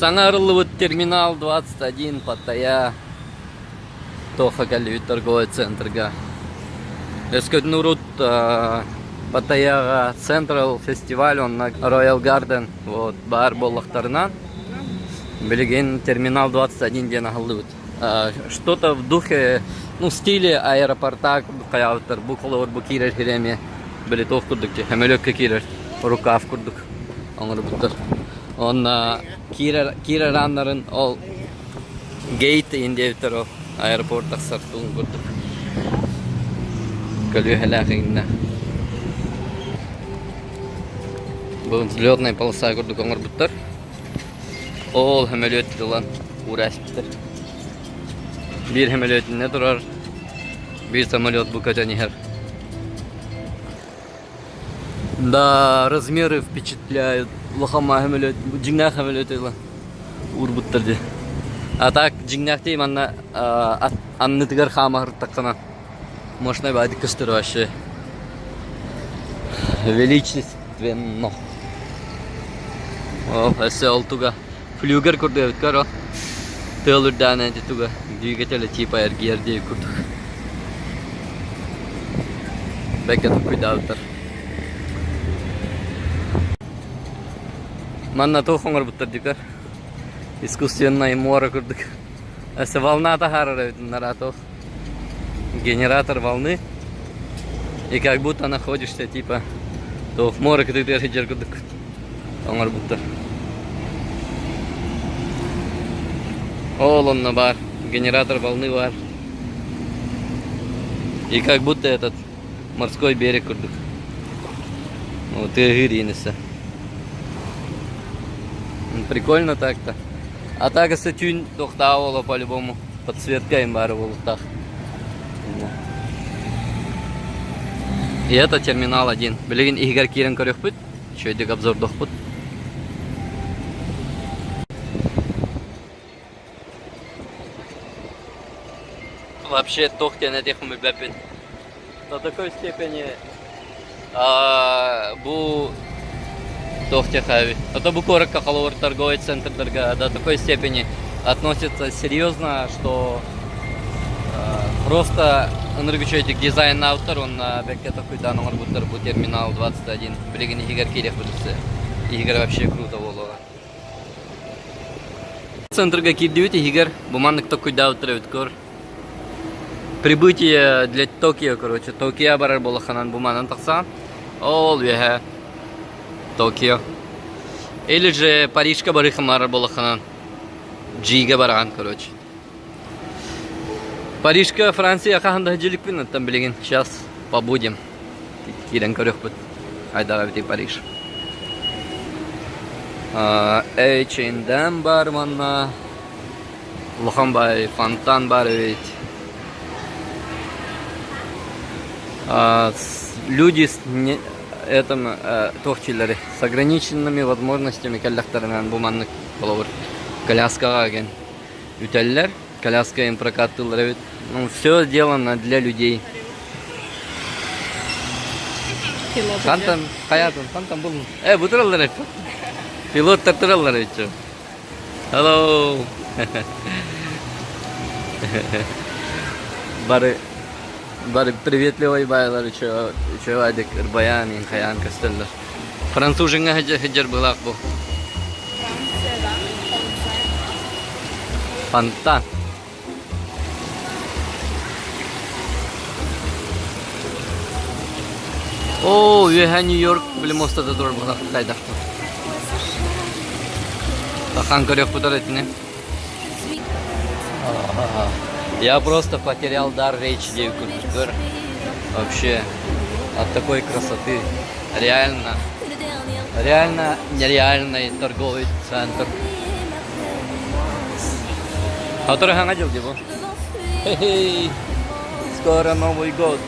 Саҥа арыллыбыт терминал 21 Паттайа туохха кэллибит торговай центрга. Өскөтүн урут Паттайаҕа Central фестиваль уонна Royal Garden вот баар буоллахтарына билигин терминал 21 диэн аһыллыбыт. Что-то в духе, ну, в стиле аэропорта курдук хайаабыттар. Бу холобур бу киирэр сирэ эмиэ били туох курдук дии, сөмөлүөккэ киирэр рукав курдук оҥорбуттар. Уонна киирэр, киирэр ааннарын ол гейт иһин диэбиттэр ол аэропорт тахсар туун курдук. Көлүөһэлээх иҥнэ. Бу взлетная полоса курдук оҥорбуттар. Ол сөмөлүөт ылан уураспыттар. Биир сөмөлүөтүнэ турар, биир самолет бу көтөн иһэр. Да, размеры впечатляют. Улахан сөмөлүөт, дьиҥнээх сөмөлүөт ылан уурбуттар дии. А так дьиҥнээхтии манна аннытыгар хаамаһыртаххына мощный баайдык көстөр вообще. Величественно. О, өссө ол туга флюгер курдук эбит көр тыал үрдээн ити туга двигателя типа эргийэр диэбит курдук. Бэккэ туккуйдаабыттар. Манна туох оҥорбуттар дикар? Искусственное море курдук. Өссө волна таһаарар эбит наратов. Генератор волны. И как будто находишься типа туох море кытыытыгар сылдьар курдук оҥорбуттар. Ол онно баар. Генератор волны баар. И как будто этот морской берег курдук. Вот тыаһыыр иин өссө. Прикольно так-то. А так өссө түүн туохтааҕа буолуо по-любому. Подсветка им баара буолуохтаах. И это терминал один. Билигин иһигэр киирэн көрүөхпүт. Үчүгэйдик обзордуохпут. Вообще туох диэн этиэхпин билбэппин. До такой степени бу туох диэхэ Это бу куоракка холобур торговый центрдарга до такой степени относится серьезно, что просто ынырык үчүгэйдик дизайннаабыттар уонна бэккэ толкуйдаан оҥорбуттар бу терминал 21 билигин иһигэр киириэхпит өссө иһигэр вообще круто буолуоҕа Центрга киирдибит иһигэр бу маннык толкуйдаабыттар эбит көр Прибытие для Токио, короче. Токио барар буолаххынан бу манан тахсаҕын. Ол үөһэ Токио. Или же Парижка барыаххын барар буолаххынан G-гэ бараҕын, короче. Парижка, Франция хаһан да сылдьа оттон билигин сейчас побудем. Киирэн көрүөхпүт. Хайдах эбитий Париж. H&M бар манна. Улахан баай фонтан баар эбит. Люди с этом туох дииллэрий с ограниченными возможностями кэллэхтэринэн бу маннык холобур коляскаҕа ген үтэллэр. Коляска им прокаттыыллар эбит. Ну, все сделано для людей. Хантан, хайатын, хантан булун. Э, бу тураллар эбит. Пилоттар тураллар эбит. Hello. Бары бары приветливый байлар үчүгэй ырбайаан иин хайаан көстөллөр. Францужиҥҥа сылдьар быһыылаах бу. Фонтан. Оо, үөһэ Нью-Йорк били муостата турар быһыылаах хайдахтар. Тахан көрүөхпүт итини. Я просто потерял дар речи диэбит курдук көр. Вообще, от такой красоты. Реально, реально нереальный торговый центр. Который хаҥа дьыл дии бу. Хе-хей! Скоро Новый год.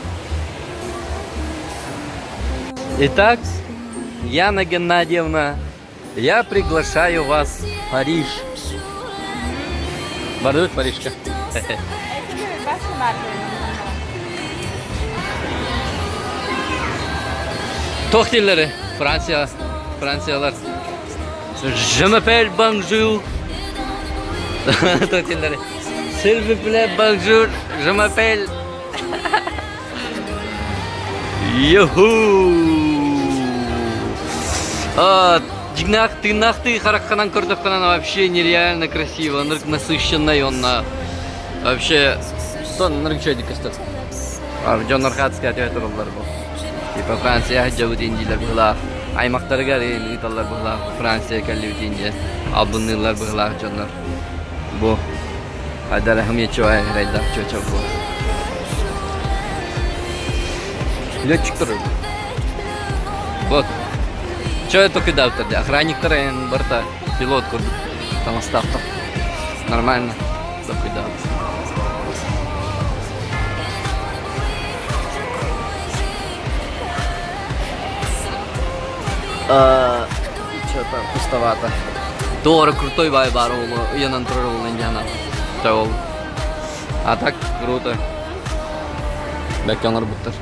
Итак, Яна Геннадьевна, я приглашаю вас в Париж. Бардыбыт Парижка. Туох дииллэри? Франция, Франциялар. Je m'appelle Bonjour. S'il vous plaît, bonjour, je m'appelle. Юху! Дьиҥнээх тыыннаахтыы хараххынан көрдөххүнэ вообще нереально красиво, ынырык насыщенный онно вообще ынырык үчүгэйдик көстөр. Дьоннор хаатыска түһэ тураллар бу. Типа Франция сылдьабыт дииллэр быһылаах. Аймахтарыгар ыыталлар быһылаах. Франция кэллибит диэн албынныыллар быһылаах дьоннор. Бу Айдар Ахмечева Айдар Чоча бу. Летчик турар. Вот. Че только дауттар Охранниктар барыта пилот курдук таҥастаахтар. Нормально. Только Что-то пустовато. Туора крутой бай бар ол ыйанан турар ол индиана. Ол. А так круто. Бэккэ оҥорбуттар.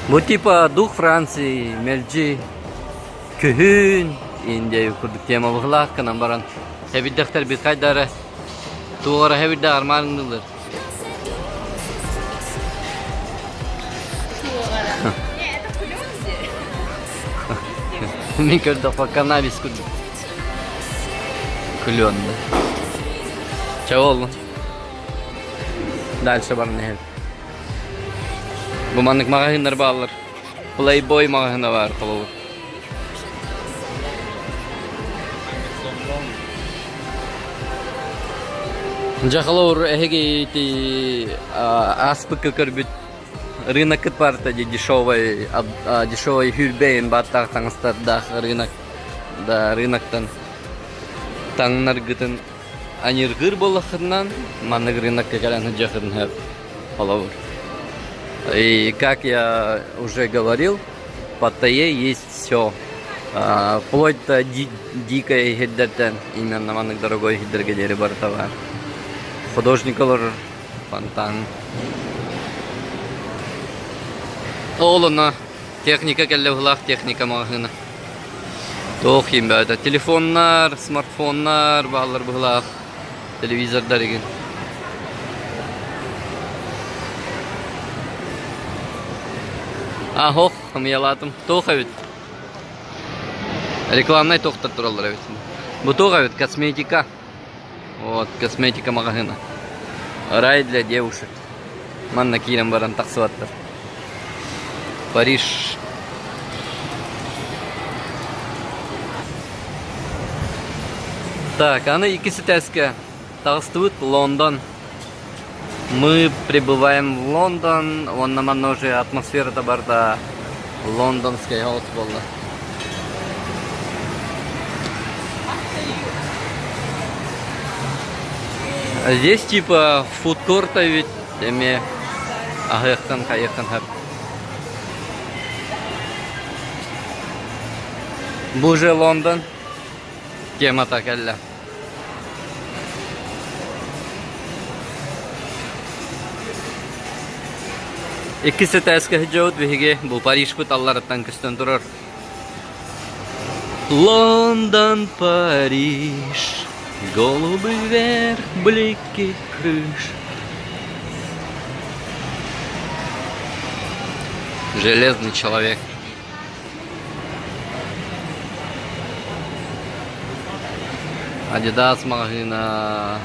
Бу типа дух Франции, мэлдьи, күһүн, Индия курдук тема быһылаах гынан баран хэбирдэхтэр бит хайдары туора хэбирдэх армааннылар. Мин көрдөххө каннабис курдук. Клен да. Чэ буоллун. Дальше баран иһэбит. Бу маннык маҕаһыыннар бааллар. Playboy маҕаһыына баар холобур. Дьэ холобур эһиги ити ааспыкка көрбүт рыноккыт баарта дии дешевый дешевый хүрбэйин бааттаах таҥастардаах рынок да рыноктан таҥнаргытын аньыргыыр буоллаххытынан маннык рынокка кэлэн сылдьыаххытын сөп холобур. И как я уже говорил, в Паттайе есть все. Вплоть до дикой иһирдэртэн именно маннык дорогой иһирдэргэ диэри барыта баар. Художник олорор фонтан. Ол онно техника кэллэ быһылаах техника маҕаһыына. Туох иһин бэйэтэ телефоннар, смартфоннар бааллар быһылаах, телевизордар игин. А, ох, хамыйалаатым. Туох эбит? Рекламнай туохтар тураллар эбит. Бу туох эбит? Косметика. Вот, косметика маҕаһыына. Рай для девушек. Манна киирэн баран тахсыбаттар. Париж. Так, аны иккис этээскэ таҕыстыбыт Лондон. Мы прибываем в Лондон, уонна манна уже атмосферата барда лондонскай хаос буолла. Здесь типа фудкорта ведь эмиэ аһыахтан хайыахтан сөп. Бу уже Лондон темата кэллэ. Иккис этээскэ сылдьабыт биһиги бу Парижпыт алларыттан көстөн турар. Лондон, Париж, голубый вверх, блики крыш. Железный человек. Adidas маҕаһыына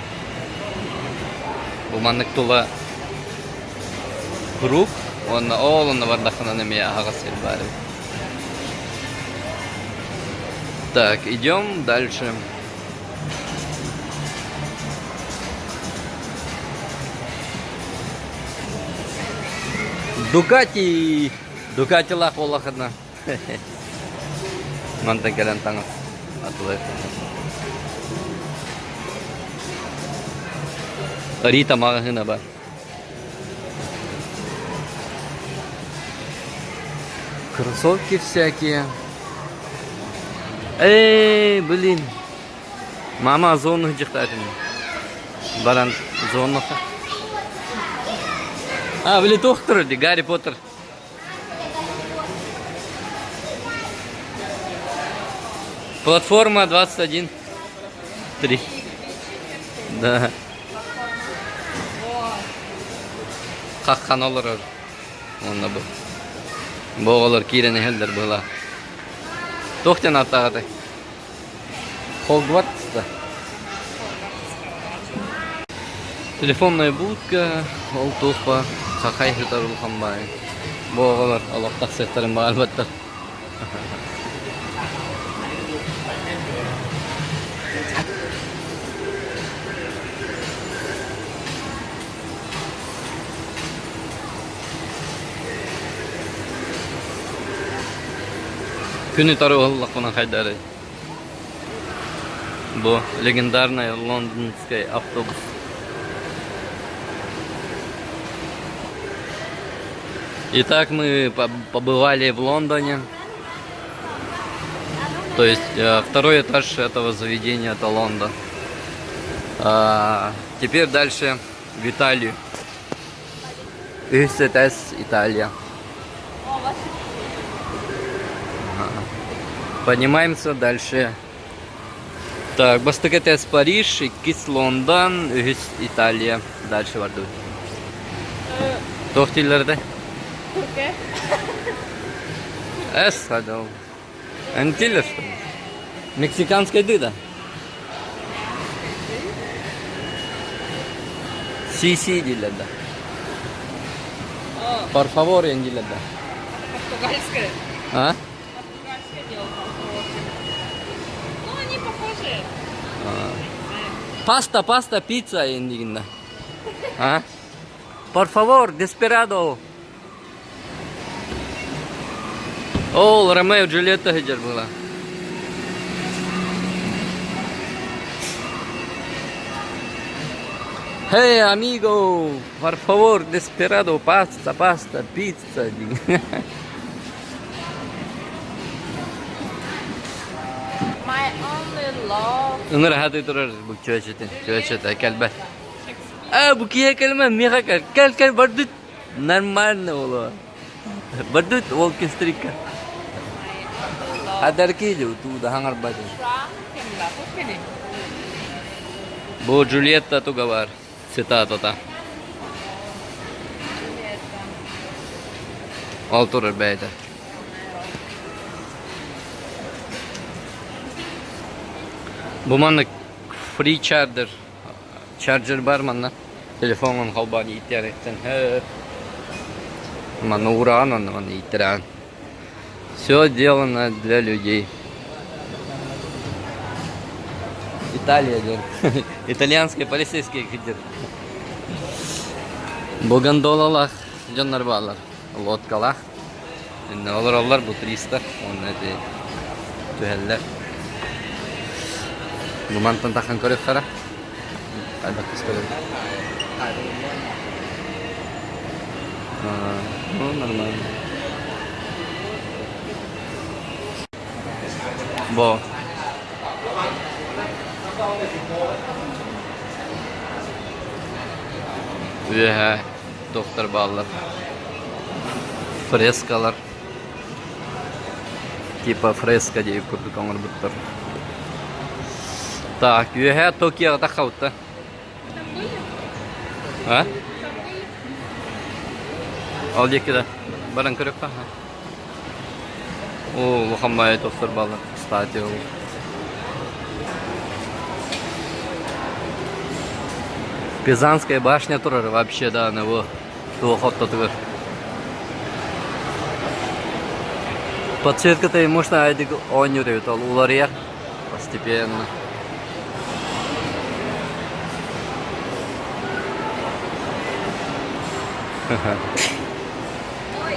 бу маннык тула круг уонна ол онно бардаххына эмиэ аһаҕас сир баар эбит. Так, идем дальше. Дукати! Дукатилаах буоллаххына мантан кэлэн таҥас атылыаххын Рита маҕаһыына бар. Кроссовки всякие. Эй, блин. Мама зону дьахтаатын. Баран зонаха. А, били туох ди Гарри Поттер. Платформа 21. 3. Да. Хаххан олорор. Онно бу. Бу оҕолор киирэн иһэллэр быһыылаах. Туох диэн ааттааҕытай? Хогвартс да? Телефонная будка, ол туох баар, хахай сытар улахан баайы. Бу оҕолор олох тахсыахтарын баҕарбаттар. Күнү утары уһуллахпына хайдарый? Бу легендарный лондонский автобус. Итак, мы побывали в Лондоне. То есть э, второй этаж этого заведения это Лондон. А, теперь дальше в Италию. Үһүс этээс Италия. Поднимаемся дальше. Так, бастакы этээс Париж, иккис Лондон, үһүс Италия. Дальше бардыбыт. Туох дииллэр Турке. Эс, хадал. Антилер, что ли? Мексиканская дыда. Си си дииллэр да. Por favor диэн дииллэр да. Португальская. А? Португальское дело, por Ну, они похожи. Паста, паста, пицца диэн диигин да. А? Por favor, desperado. Ол Ромео Джульетта сылдьар буолла. Hey, amigo, por favor, desperado, pasta, pasta, pizza диэн. My only love. Ыҥыраһатыы турар бу чүөчэтин, чүөчэтэ кэлбэт. Ээ, бу киһи кэлмэ, миэхэ кэл, кэл, кэл, бардыт. Нормально было. Бардыт Волкин-стрикка. Адаркили туда хаҥарбатын. Бу Джульетта туга бар цитатата. Ол турар бэйэтэ. Бу маннык free charger Charger бар манна. Телефоҥҥун холбоон иитиэриттэн хөп. Манна уураҕын онно манна ииттэрэҕин. Все сделано для людей. Италия диэн. Итальянский полицейский кидер. Бу гондолалаах дьоннор бааллар. Лодкалаах. Иннэ олороллор бу туристар. Уонна ити түһэллэр. Бу мантан тахсан көрүөхтэрэ. Хайдах көстөрүн. Ну, нормально. Бо. Үөһэ доктор бааллар. Фрескалар. Типа фреска диэбит курдук оҥорбуттар. Так, үөһэ Токиоҕа таххабыт Там были? А? Там были? Ол диэки да. Баран көрүөххэ. Оо, улахан баайы тохтор бааллар. Кстати, ол. Пизанская башня турар вообще, да, его туох ортотугар. Подсветката можно айдык оонньуур эбит ол уларыйар постепенно. Ой.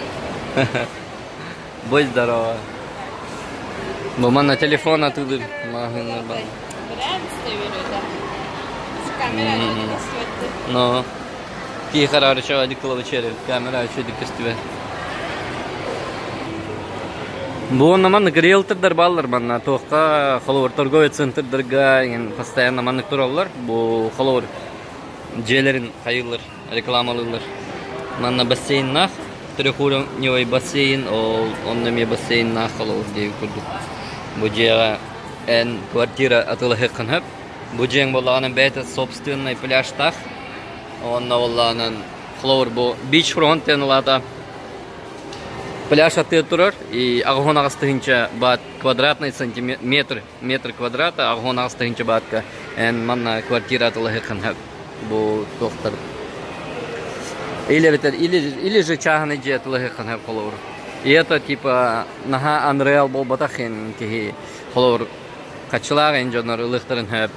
Будь здорова. Бу манна телефон атыылыыр маҕаһыыннар баар. Камера көстүбэт. Ну, киһи хараар үчүгэйдик кылабычыар камера үчүгэйдик көстүбэт. Бу уонна маннык риэлтордар бааллар манна туохха холобур торговый центрдарга постоянно маннык тураллар. Бу холобур дьиэлэрин хайыыллар, рекламалыыллар. Манна бассейннаах, трехуровневый бассейн, ол онно эмиэ бассейннаах холобур диэбит курдук. Бу дьиэҕэ. Эн квартира атыылаһыаххын сөп. Бу дьиэҥ буоллаҕына бэйэтэ собственный пляжтаах. Уонна буоллаҕынан холобур бу beach front диэн улаата пляж аттыгар турар и 88 тыһыынча баат квадратный сантиметр метр квадрата 88 тыһыынча баатка эн манна квартира атыылаһыаххын сөп бу туохтар или эбэтэр или, или же чааһынай дьиэ атыылаһыаххын сөп холобур и это типа наһаа unreal буолбатах ин киһи холобур хаччылаах ин дьоннор ылыахтарын сөп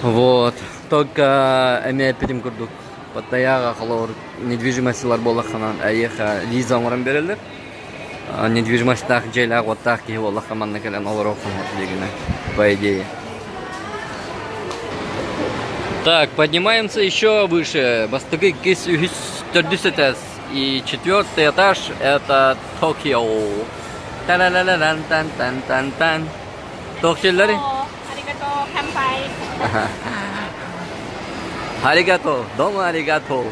вот только эмиэ эппитим курдук Паттайаҕа холобур недвижимостилар буоллаххына эйиэхэ виза оҥорон биэрэллэр недвижимостьтаах дьиэлээх-уоттаах киһи буоллахха манна кэлэн олоруоххун билигинэ по идее Так, поднимаемся еще выше. Бастакы иккис, үһүс, төрдүс этээс. И четвертый этаж это Токио. Та-ла-ла-ла-лан-тан-тан-тан-тан. Туох дииллэрий? Аригато, хампай. Аригато, дома аригато.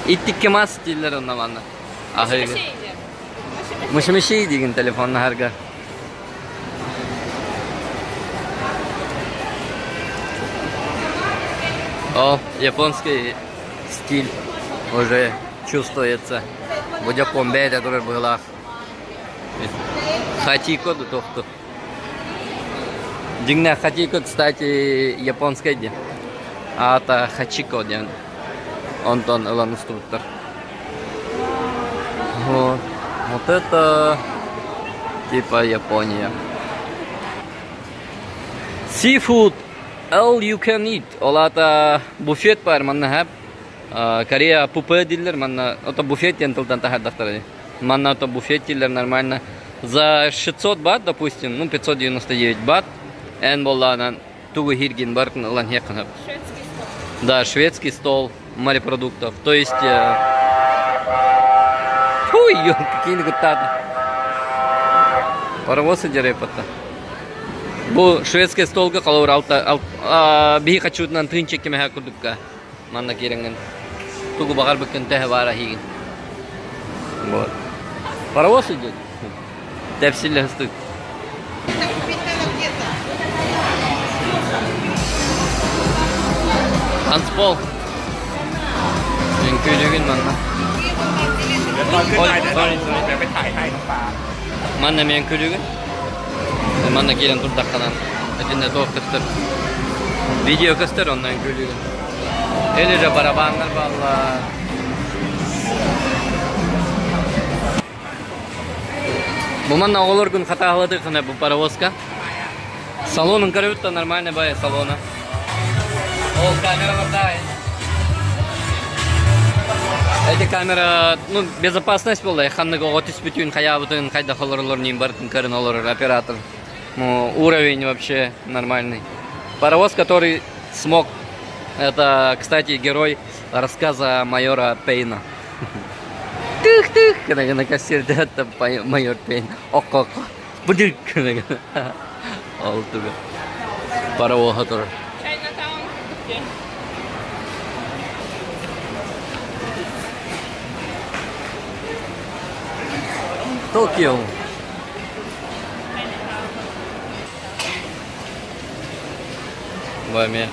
Иттиккимас дииллэр онно манна. Аһыыгы. Мышмыши диигин телефоннаһарга. О, японский стиль уже чувствуется. Бу дьоппуон бэйэтэ турар быһыылаах. Хатико да тохту. Дьиҥнээх Хатико, кстати, японскай диэн. Аата Хачико диэн. Онтон ылан устубуттар. Вот. Вот это типа Япония. Seafood all you can eat. Ол аата буфет бар манна хэп. Корея пупе дииллэр манна. Это буфет диэн тылтан таһардахтара. Манна это буфет дииллэр нормально. За 600 бат, допустим, ну 599 бат, эн буоллаҕынан тугу иһиргин барытын ылан иһиэххин сөп. Шведский стол. Да, шведский стол морепродуктов. То есть... Фу, ё, какие-нибудь Паровоз дерепата. Бу шведский столга холобур алта биһи хачуутунан тыынча кимэһэ курдукка манна киирэҥҥин тугу баҕарбыккын төһө баара иһигин. Вот. Паровоз идет. Тэпсиллэ ыстык. Танцпол. Үҥкүүлүүгүн манна. Манна эмиэ үҥкүүлүүгүн. Манна киирэн турдаххына итиннэ туох көстөр? Видео көстөр онно үҥкүүлүүгүн. Или же барабаннар бааллар. Бу манна оҕолоргун хатааһылатыаххына бу паровозка. Салонун көрөбүт да нормальный бай салона. Ол камера бардай. Эти камера, ну, безопасность буолла. Ханнык оҕо түспүтүн, хайаабытын, хайдах олороллорун барытын көрөн олорор оператор. Ну, уровень вообще нормальный. Паровоз, который смог, это, кстати, герой рассказа майора Пейна. Тых-тых, гына кассирде майор Пейн. Окко-окко. Быдык гына Ол туга. Паровоһа турар. Чайнатаун курдук Токио. Вами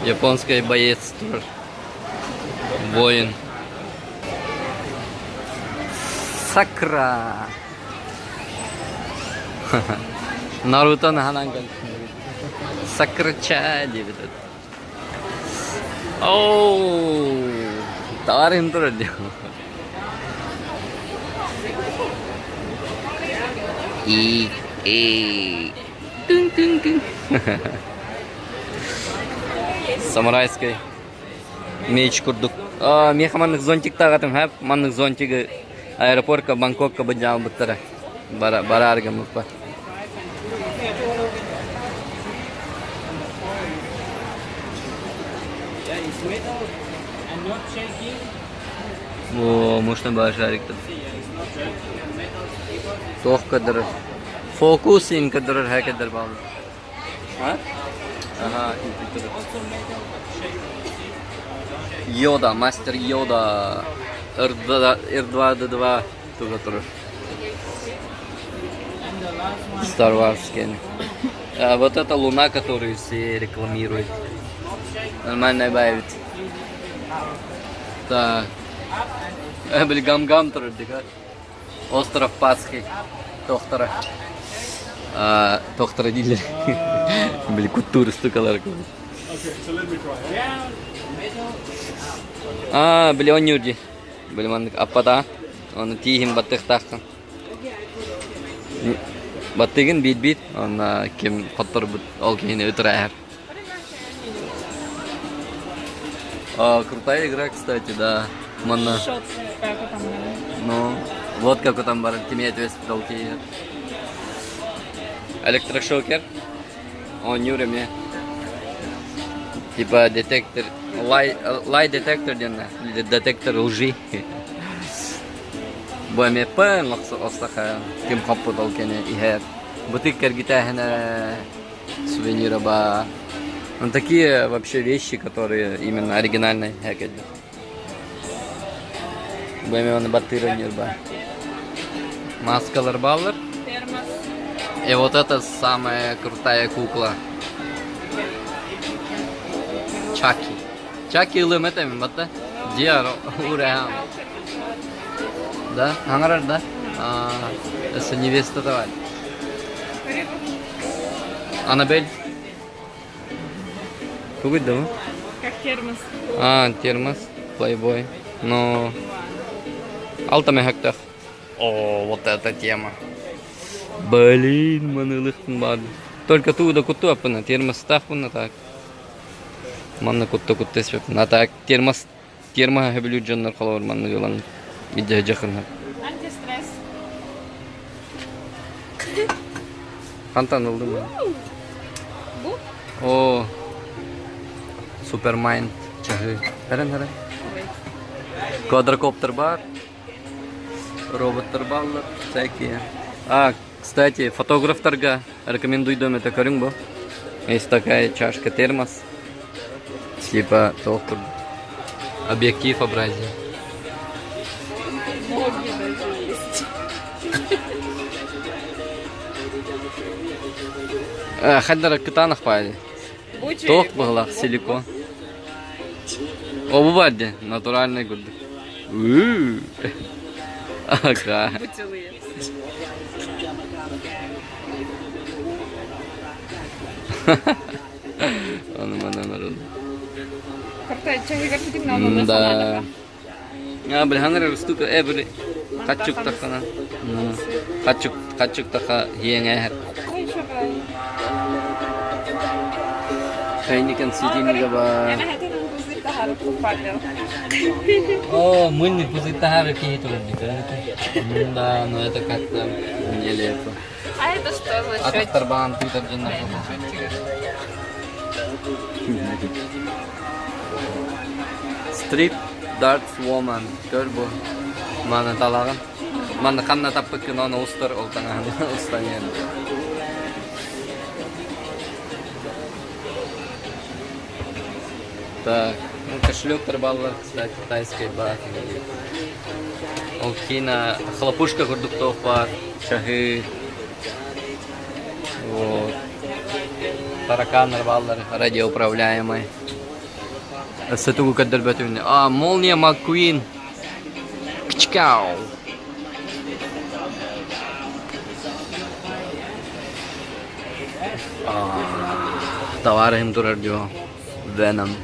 японский боец турар. Воин. Сакра. Наруто ханан Сакрача диэбит. Оу, таарыйын турар дии. И, и, тын-тын-тын. Самурайский меч курдук. Миэхэ маннык зонтиктаах этим, хэп, маннык зонтигы аэропортка Бангкокка быдьаалбыттара. Бараар гыммыппар. О, можно башарик Туох көрдөрөр? Фокус ин көрдөрөр һэ баалар. Ага, Йода, мастер Йода, R2-D2 туга турар. Star Wars киэнэ. А вот это луна, которую все рекламируют. Нормальная баайбыт. Так. Били гам-гам турар Остров Пасхи. Тохтора. Тохтора дииллэр. Били куттуур штукалар. А, били оонньуур дии. Били маннык аппата. Оны тииһин баттыахтааххын. Баттыгын биир-биир, онно ким хотторбут ол киһини ытыра А, крутая игра, кстати, да. Манна. Ну, вот как там бар кими ответственный Электрошокер. Оонньуур эмиэ. Типа детектор, lie, lie детектор диэн детектор лжи. Бу эмиэ пын охсаха ким хоппут ол кэнэ иһэр. Бытык кэргитээһинэ сувенира ба. Ну такие вообще вещи, которые именно оригинальные хэкэдэ. Бу эмиэ оны баттыыр ба. Маскалар бааллар. И вот это самая крутая кукла. Чаки. Чаки ылым этэмин батта. Диар урэхам. Да? Аңарар да? Это невеста давай. Аннабель. Тугут да Как термос. А, термос. Плейбой. Но... Алта мехактах. О, вот эта тема. Блин, манылыхпын баар. Только туу да кутту аппына, термостаахпын так. Манна кутта кутта испэппин. А так термос термоһа сөбүлүүр дьоннор холобур маннык ылан илдьэ дьахынна. Антистресс. Хантан ылдым? Бу? О, Супермайнд чаһы. Хэрэн хэрэн. Квадрокоптер бар. Роботтар бааллар, всякие. А, кстати, фотографтарга рекомендую дом это көрүҥ бу. Есть такая чашка термос. Типа туох курдук. Объектив абразия. Ноги даже есть. Хаддара кытаанах паали. Туох быһылаах силикон. Обу бар дии, натуральный курдук. Ага. Ону манан орун. Да. А, били ханар штука, э, били хаччук тахана. Хаччук, хаччук таха хиэҥэ Хайникен светильнига бар. О, мыльный пузырь тахары киһи турар Да, но это как-то нелепо. А это что за счетчик? Атахтарбаан тыытар дьоннор Strip Darts Woman көр бу маны талаҕын маны ханна таппыккын ону устар ол таҥаһын устан иһэн Так, ну кошелек баллар, кстати, тайской баар. Ол киина хлопушка курдук туох баар, чаһы. Вот. Тараканнар бааллар радиоуправляемый. Өссө тугу көрдөрбөтүм А, Молния Маккуин. Кчкау. Товарыһым турар дьон. Веном.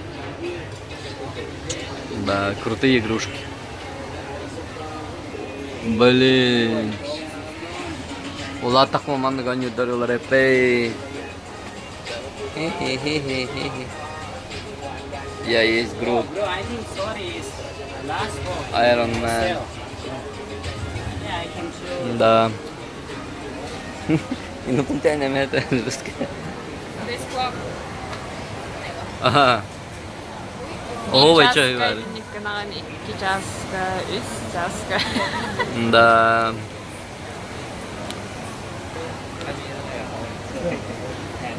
Да, крутые игрушки. Блин. Улааттахпына маннык оонньуурдар ылар эппэй. Я есть Грут. Iron Man. Да. Инопланетяне это This club. Ага. Оһуобай чай бар. Икки чааска, үс чааска. Да.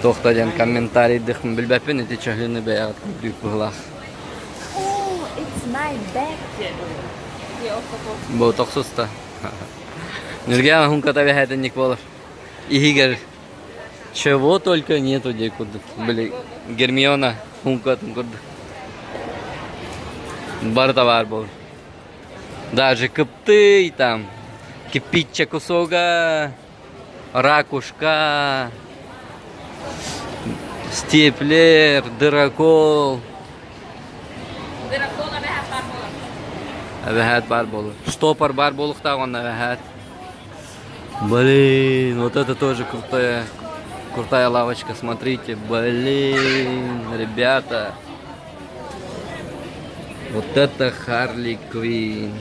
Туохта диэн комментарийдыхпын билбэппин ити чаһыыны бэйэҕит көрдүүк быһылаах. Oh, it's my bag. Бу тохсуста. Нүргээн хунката бэһээтинник буолар. Иһигэр чего только нету диэ курдук. Били Гермиона хумкатын курдук. Барыта баар буолар. Даже кыптый там, кипиччэ кусога, ракушка, степлер, дырокол. Дырокол эбэһээт баар буолар. Эбэһээт баар буолар. Штопор баар буолуохтаах онно эбэһээт. Блин, вот это тоже крутая, крутая лавочка, смотрите, блин, ребята. Вот это Харли Квин.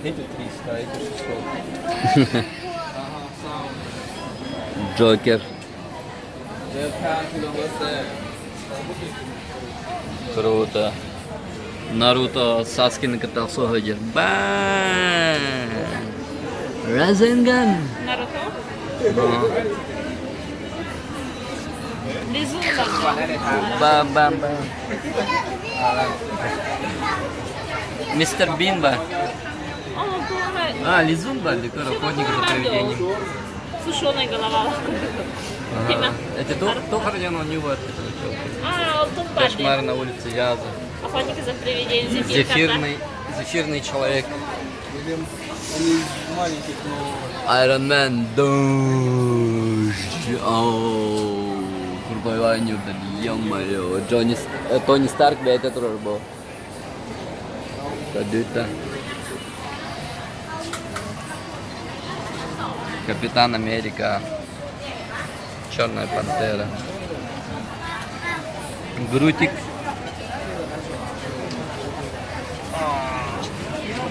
Эти 300, эти 600. Джокер. Круто. Наруто Саскины кытта сылдьар. Бам! Расенган! Наруто? Лизун Бам-бам-бам. Мистер Бимба. А, Лизун ба, декор охотник за привидением. Сушеная голова. Ага. Это то, то Хардиан у него А, он тут Кошмар на улице Вязов. Охотник за привидениями. Зефирный, зефирный человек. Или они из маленьких, но... Iron Man, дождь. Оу, крутой лайнер, да ё-моё. Джонни, Тони Старк, блядь, это тоже был. Это. Капитан Америка. Черная пантера. Грутик.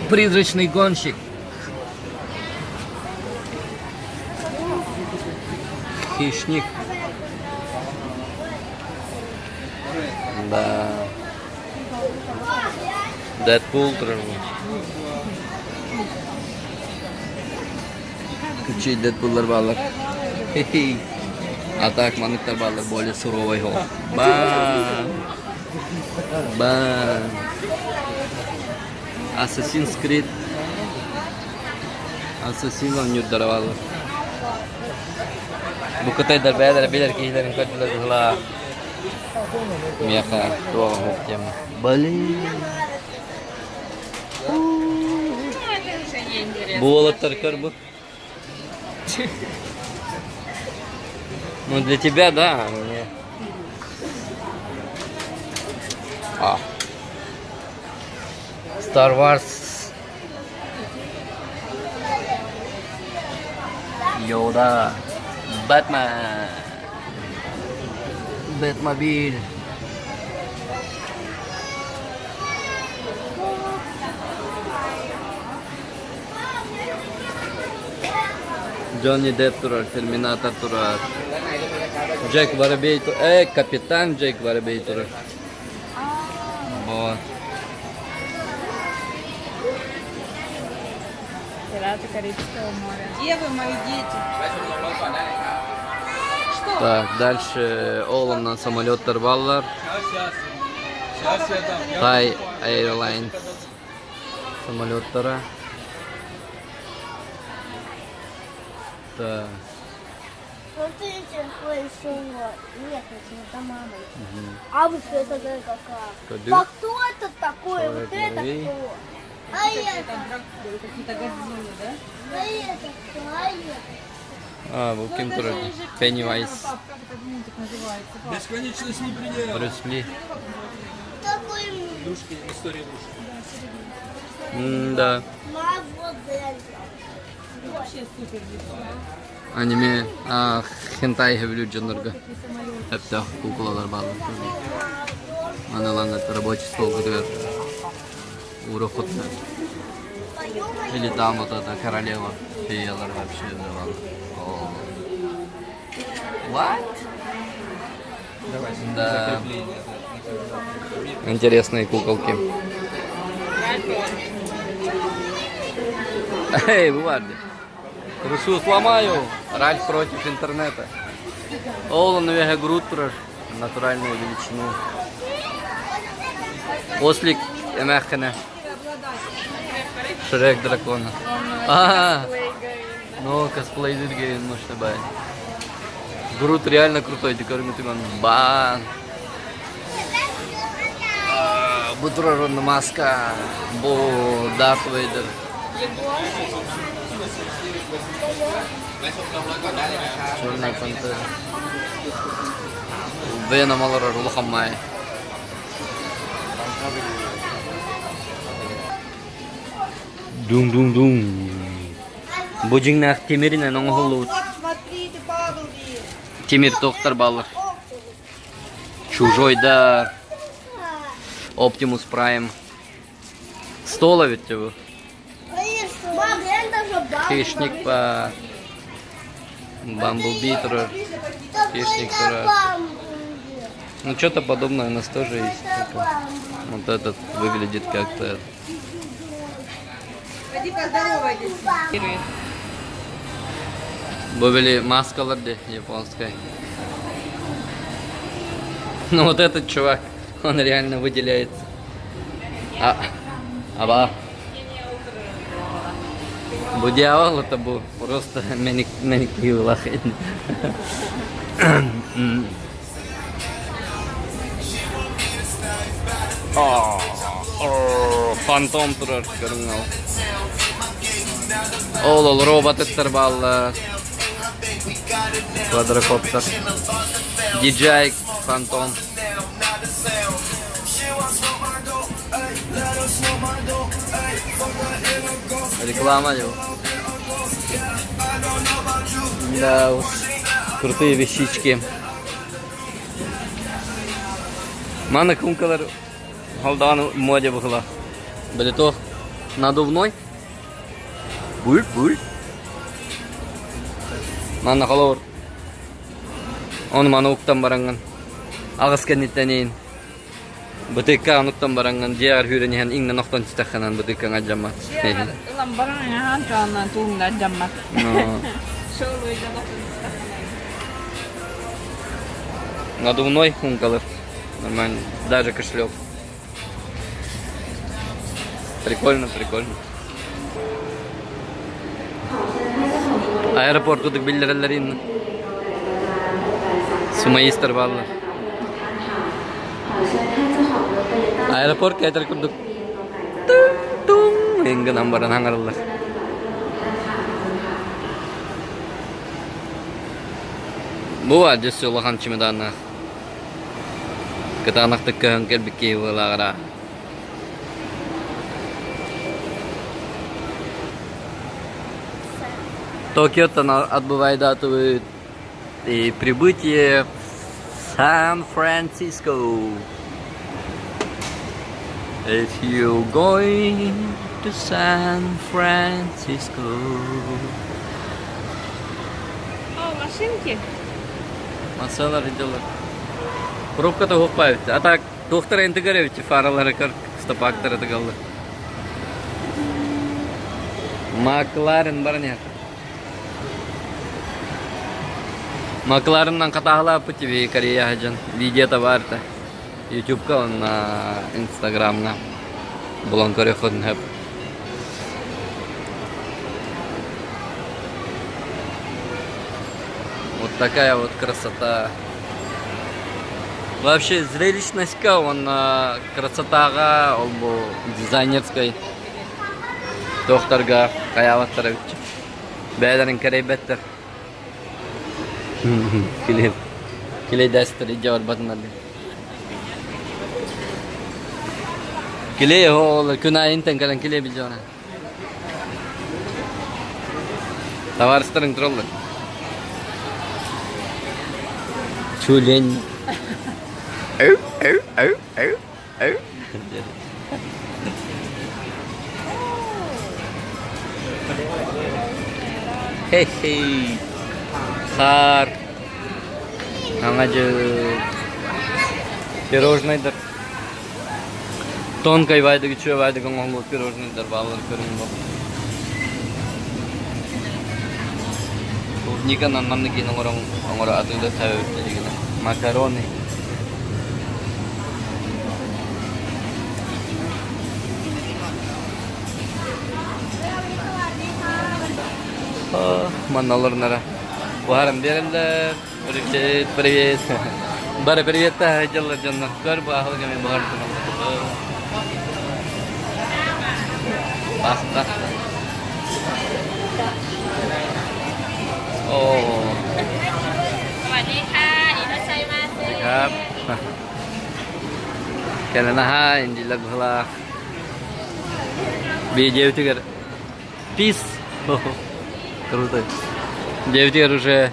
Призрачный гонщик. Хищник. Да. Дэдпул тоже. Кучей Дэдпуллар бааллар. Хе-хей. А так манныктар бааллар более суровый хол. Ба. Ба. Assassin's Creed. Ассасин оонньуурдара бааллар. Бу кытайдар бэйэлэрэ билэр киһилэрин көрдүлэр быһыылаах. Миэхэ туох оһох тема. Блин. Ну, это уже неинтересно. Бу уолаттар көр бу. Ну для тебя да, а мне. А. Star Wars. Yoda. Batman. Batmobile. Джонни Депп турар, Терминатор турар. Джек Воробей турар. Капитан Джек Воробей турар. Вот. Пираты Карибского моря. Где вы, мои дети? Так, дальше Олан самолеттар бааллар. Сейчас, сейчас. Сейчас я дам. Я Thai Airlines самолеттара. Так. Смотрите, какой еще Нет, это мама. А вот это какая? Кадыр. А кто это такой? Человек Вот это муравей. кто? А это? Какие-то Годзиллы, да? А это кто? А это? А, бу ким турар? Пеннивайз. Пап, как этот мультик называется? Пап? Бесконечность не предел. Брюс Ли. Такой Душки, история души. М, да. вот это. Вообще супер Аниме, а, хентай сөбүлүүр дьоннорго. Сөптөөх куукулалар бааллар. Аны рабочий стол говорят. Урохот. Или там вот эта королева феялар вообще давала. О. What? Давай, Да. закрепление. да. Интересные куколки. Эй, Варди. Рушу сломаю. Ральф против интернета. Ол Вега Грут натуральную величину. Ослик эмээххинэ. Шрек дракона. А, Косплей Гаина. Ну, косплейдирге мощно бай. Грут реально крутой, ты көрүҥүтүгэн баан. Бу турар онно маска, бу Дарт Вейдер. Черная пантера. Веном олорор улахан маай. Дун-дун-дун. Бу дьиҥнээх тимиринэн оҥоһуллубут. Вот, смотрите, Павел Тимир доктор баллар. Чужой дар. Оптимус Прайм. Стола ведь его. Хищник по Бамблби турар. Хищник турар. Ну что-то подобное у нас тоже есть. Такое. Вот этот выглядит как-то. Пойди поздоровайтесь. Бу били маскалар дии японская. Ну вот этот чувак, он реально выделяется. А, аба. Бу дьявол это был просто мэник Фантом турар көрүҥ ол. Ол робот ыттар бааллар. Квадрокоптер. DJI Фантом. Реклама его. Да уж, крутые вещички. Манна кумкалар халдаан моде быһыла. Били надувной. Буль-буль. Манна холобур. Ону маны уктан бараҥҥын. Аҕыс кэнниттэн иин. Бытыыкка онуктан бараҥҥын дьиэҕэр сүүрэн иһэн иҥнэн охтон түстэххинэн бытыыккаҥ алдьаммат. Ылан баран аһаан чааннаан туһунна алдьаммат. Ну, надувной хункалар. Нормально. Даже кошелек. Прикольно, прикольно. Аэропорт кудук биллэрэллэрин сумаистар бааллар. Аэропорт кэтэр курдук тум гынан баран хаҥараллар. Бу дьэ улахан чемоданнаах. Кытаанахтык көһөн кэлбит киһи буолааҕыра. Токиоттан отбывай дату и прибытие в Сан-Франциско. If you going to San Francisco. О, машинки. Масалар идэлэр. Пробката хуоппаабыт. А так туохтара интегревичи фаралары көр стопактары тыгаллар. Макларен баран иһэр. Маклареннан хатааһылааппыт тебе Корея дьон. Видеота баар этэ. Ютубка уонна Инстаграмҥа булан көрүөххүтүн сөп. Вот такая вот красота. Вообще зрелищностька уонна красотаҕа ол бу дизайнерскай туохтарга хайаабаттар эбит. Бэйэлэрин кэрэйбэттэр. Килиэп килиэйдээстэр илдьэ барбатыннар диэн. Килиэй оҕолор күн аайынтан кэлэн килиэп илдьэ баран. Табаарыстарыҥ тураллар. Чулень. Хей-хей. Хаар. Саҥа дьыл. Пирожнайдар. Тонкай баайдык, үчүгэй баайдык оҥоһуллубут пирожнайдар бааллар көрүҥ бу. Клубниканан маннык гин оҥорон оҥоро атыылыы сабабыт Макароны. Манна олорунара. Буһаран биэрэллэр. Привет, привет. Бары привет дьаллар дьоннор. Көр бу аһылык эмиэ буһардым. Паста. Оо. สวัสดีค่ะอินชัยมาเซ ครับ Кэлэн аһаа индилэр быһылаах. Биидиэбитигэр пис. Круто. Дьиэбитигэр уже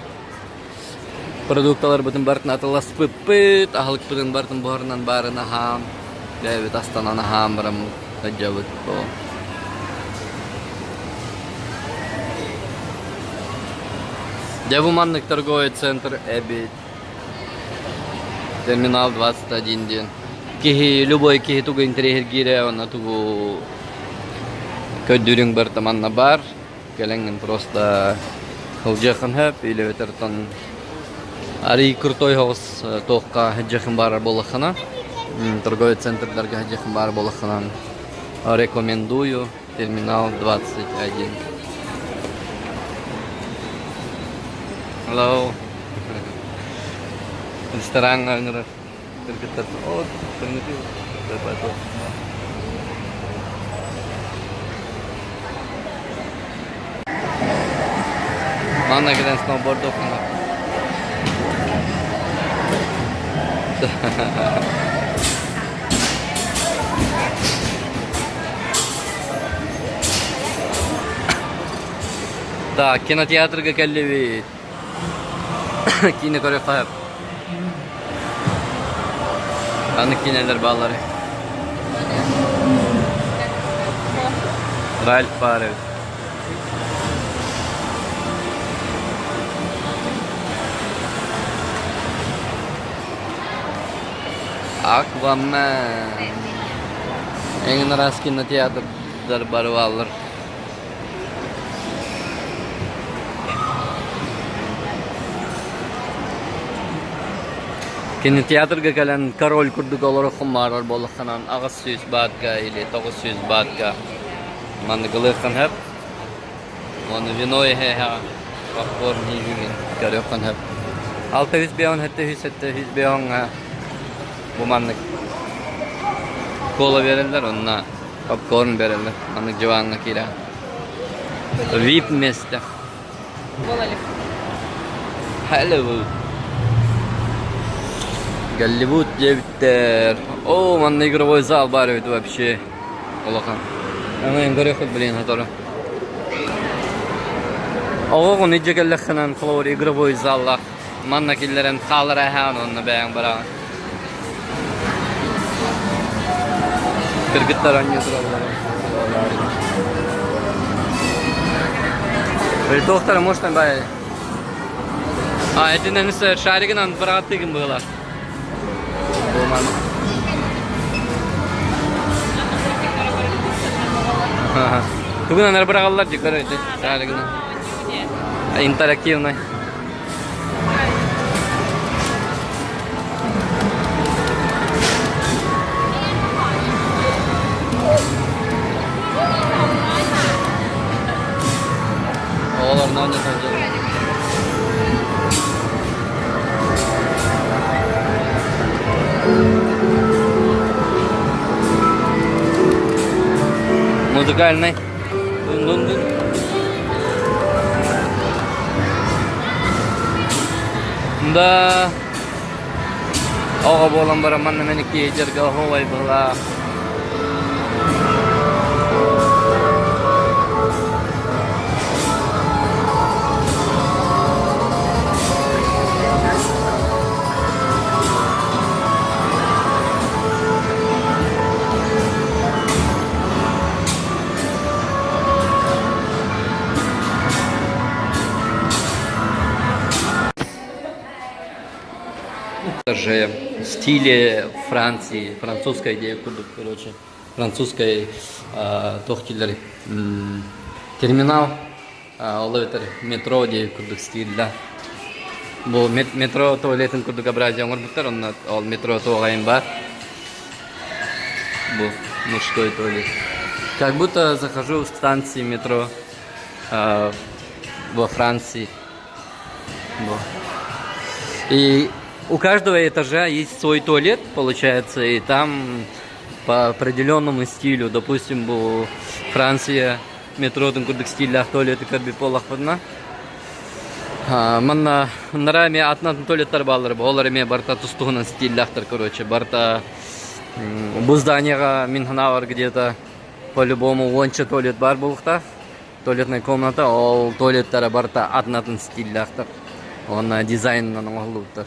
продукталарбытын барытын атыласпыппыт, аһылыкпытын барытын буһарынан баарын аһаан, бэйэбит астанан аһаан бараммыт сылдьабыт. Дьэ бу маннык торговый центр эбит. Терминал 21 диэн. Киһи, любой киһи тугу интэриэһиргиирэ уонна тугу көрдүүрүҥ барыта манна баар. Кэлэҥҥин просто сылдьыаххын сөп или эбэтэр арый крутой соҕус туохха сылдьыаххын баарар буоллаххына, торговый центрдарга сылдьыаххын баар буоллаххына рекомендую Терминал 21. Hello. Рестораҥҥа ыҥырар кыргыттар. О, Манна кэлэн сноубордуоххуна. Так, кинотеатрга кэллибит. Киинэ көрүөххэ сөп. Ханнык киинэлэр бааллар? Ральф баар эбит. Аквамен. Эҥин араас кинотеатрдар бары бааллар. Кинотеатрга кэлэн король курдук олороххун баарар буоллаххынан 800 баатка или 900 баатка маннык ылыаххын сөп. Уонна вино иһэ-иһэҕин, попкорн иһиигин көрүөххүн сөп. 600 5 700 5 бу маннык кола биэрэллэр уонна попкорн биэрэллэр. Маннык дьыбааҥҥа киирэн. VIP место. Hollywood. Голливуд диэбиттэр. Оо, манна игровой зал баар эбит вообще. Улахан. Аны көрүөххүт блин сотору. Оҕоҕун илдьэ кэллэххинэн холобур игровой заллаах манна киллэрэн хаалар эһээн уонна бэйэҥ бараҕын. Кыргыттар оонньуу тураллар. Доктор, можно бай? А, этинен шаригынан бырааттыгын быһылар. Тугунан эрэ быраҕаллар дии көрө ити шаригынан. Интерактивный. Оҕолор оонньуу сылдьаллар. Музыкальный. Дун-дун-дун. Да. Оҕо буолан баран манна мин икки оһуобай быһылаах. Даже в стиле Франции, французская идея курдук, короче, французской туох дииллэрий терминал, ол эбэтэр метро диэки курдук стилля. Бу метро туалетын курдук образие оҥорбуттар, онно ол метро туоҕайын баар. Бу мужской туалет. Как будто захожу в станции метро. во Франции. Вот. И у каждого этажа есть свой туалет, получается, и там по определенному стилю. Допустим, бу Франция метротун курдук стиллээх туалеты көрбүт буоллахпытына. Манна маннара эмиэ атын-атын туалеттар бааллар, олор эмиэ барыта тус-туһунан стиллээхтэр, короче, барыта бу зданияҕа мин санаабар где-то по-любому уонча туалет баар буолуохтаах. Туалетная комната, ол туалеттара барыта атын-атын стиллээхтэр. Уонна дизайнынан оҥоһуллубуттар.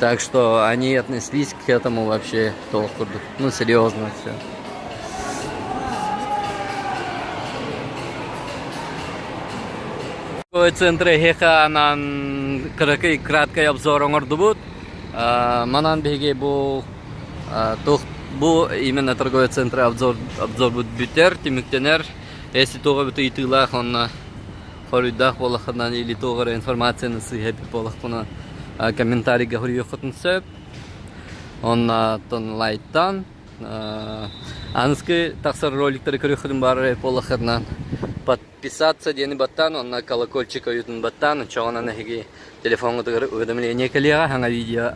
Так что они отнеслись к этому вообще туох курдук. Ну, серьезно все. Центр эһиэхэ анаан кыракый краткай обзор оҥордубут. Манан биһиги бу туох бу именно торговый центр обзор обзорбут бүтэр, түмүктэнэр. Если туох эбит ыйытыылаах онно хоруйдаах буоллаххына или туох эрэ информацияны сыыһа эбит буоллаххына комментарийга хоруйуоххутун сөп. Онно лайктан аныскы тахсар роликтары көрүөххүтүн баарар буоллаххытына подписаться диэни баттаан онно колокольчик ойуутун баттаан оччоҕунан эһиги телефоҥҥутугар уведомление кэлиэҕэ саҥа видео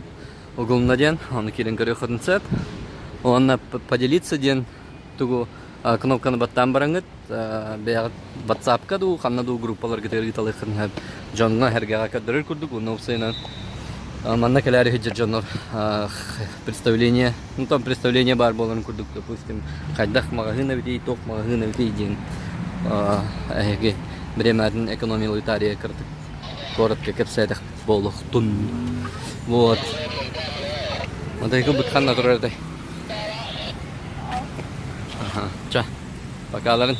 угулунна диэн ону киирэн көрүөххүтүн сөп. Уонна поделиться диэн тугу кнопканы баттаан бараҥҥыт бэйэҕит ватсапка дуу ханна дуу группаларгытыгар ыыталыаххытын сөп дьоҥҥо сэргэҕэ көрдөрөр курдук уонна уопсайынан манна кэлээри сылдьар дьоннор представление ну там представление баар буоларын курдук допустим хайдах маҕаһыын эбитий туох маҕаһыын эбитий диэн эһиги бириэмэҕитин экономиялыы таарыйа кыратык коротко кэпсээтэхпит буолуохтун вот вот ханна турар этэй Ага, ча, пока, Ларин.